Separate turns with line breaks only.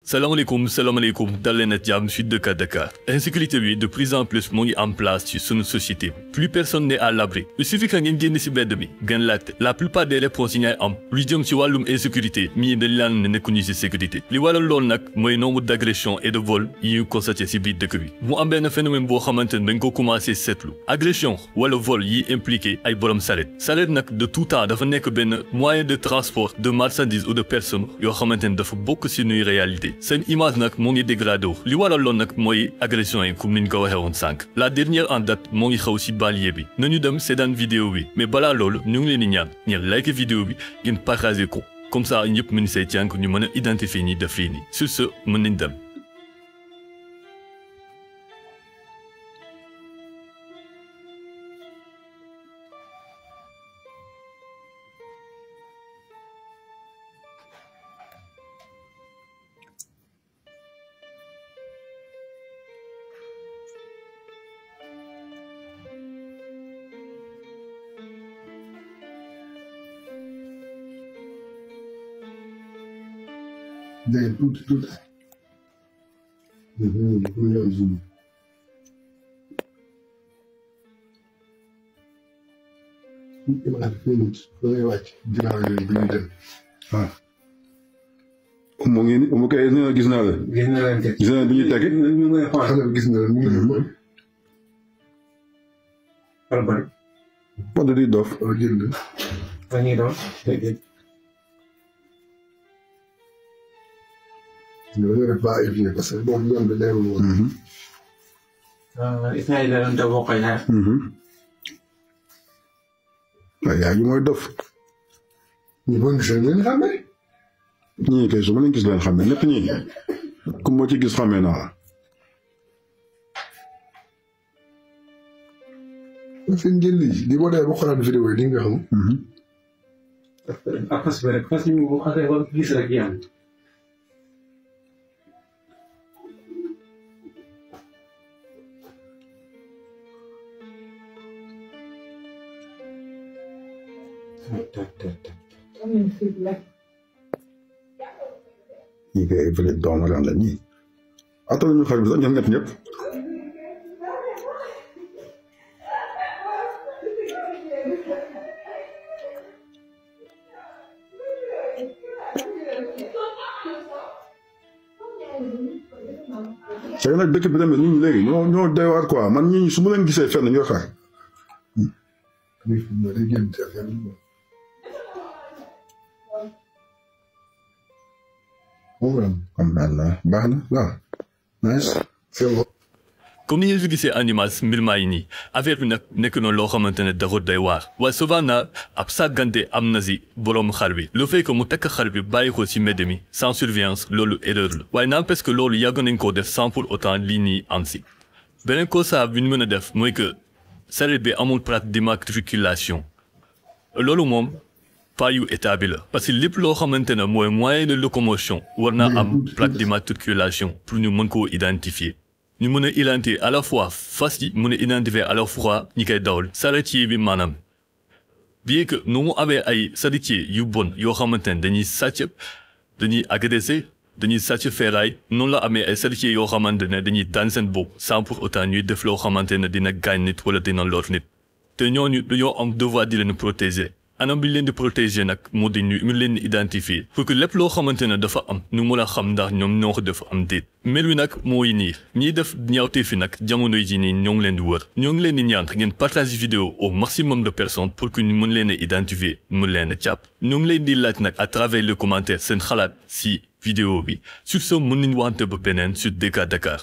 salaamaaleykum dal leen ak jàmm Sud de Dakar insécurité bi de plus en plus moo ngi en place ci sunu société plus personne n'est à l'abri il suffit que ngeen génn ci mbedd mi ngeen laajte la plupart des réponses yi ngay am lu jëm ci wàllum insécurité mii dañ laan ne nekkuñu ci sécurité li waral loolu nag mooy nombre d'agressions et de vols yi ñu constaté ci biir dëkk bi mu am benn phénomène boo xamante ne dañ ko commencé seetlu agression wala vol yi impliqué ay borom saret nag de tout temps dafa nekk benn moyen de transport de marchandises ou de personnes yoo xamante ne dafa bokk ci nuy réalité seen image nag moo ngi dégradé li waral loon nag mooy agression yi comme ni ñu ko waxee woon sànq la dernière en date moo ngi xaw ci banlieue bi nañu dem seetaan vidéo bi mais balaa loolu ñu ngi leen di ñaan ngeen like vidéo bi ngeen partager ko comme ça ñëpp mën say jàng ñu mën a identifier ñi def lii nii sur ce mën nañ dem.
Dégg tuuti
mu ngi mu koy gis naa la.
gis na leen
gis naa bi ñuy tege.
gis nga mu ngi xool.
Pod di dof.
jënd.
dañuy doon.
ñu def ba évolué parce que boobu yoon bi leerul woon.
Ismaïla la doon te bokk ñaar.
waaye yaa ngi mooy dof.
ñu bëgg seen leen xamee.
ñii kay su ma leen gis leen xamee ñëpp ñii ku moo ci gis xamee naa la.
seen jël li boo dee ba xoolaat vidéo yi di nga xam.
ak fas bi rek fas yi mu xasee ba gis rek yam.
ñii kay évolué doomu ren la ñii attan ñu xar bi sax ñoom ñëpp. c'est nag dëkk bi tamit nit ñi léegi ñoo doy waar quoi man ñii su ma leen gisee fenn ñoo xaar. am na baax na waaw nice c'est bon.
comme ni ngeen fi gisee animal mbir maa yi nii affaire bi nag nekk na loo xamante ne dafa doy waar waaye souvent na ab sàggante am na si borom xar bi le fait que mu tekk xar bi bàyyi ko si mbedd mi sans surveillance loolu erreur la waaye n'empêche que loolu yàgg nañ koo def sans pour autant lii nii am si beneen constat bi ñu mën a def mooy que saret bi amul plaque d'immatriculation loolu moom pas yu état bi la parce que lépp loo xamante ne mooy moyen de locomotion war naa am plaque d'immatriculation pour ñu mën koo identifier ñu mën a identifier à la fois fas yi mën a identifier à la fois ñi koy dawal charretier bi maanaam bien que nu mu amee ay charretier yu bon yoo xamante ne dañuy sàcc dañuy agressé dañuy sàcc ferraille noonu la amee ay charretier yoo xamante ne dañuy daan seen bopp sans pour autant ñuy def loo xamante ne dina gaañ nit wala dina lor nit te ñooñu dañoo am devoir di leen protéger anam bi leen di protéger nag moo di ñu leen di identifier pour que lépp loo xamante ne dafa am ñu mën a xam ndax ñoom ñoo ko def am déet mel wi nag mooy nii ñiy def ñaawtee fi nag jamono ji nii ñoo ngi leen di wër ñoo ngi leen di ñaan ngeen partage vidéo au maximum de personnes pour que ñu mën leen a identifier mën leen a jàpp ñoo ngi leen di laaj nag à travers les commentaires seen xalaat si vidéo bi sur ce mën nañu waxante ba beneen sur DK Dakar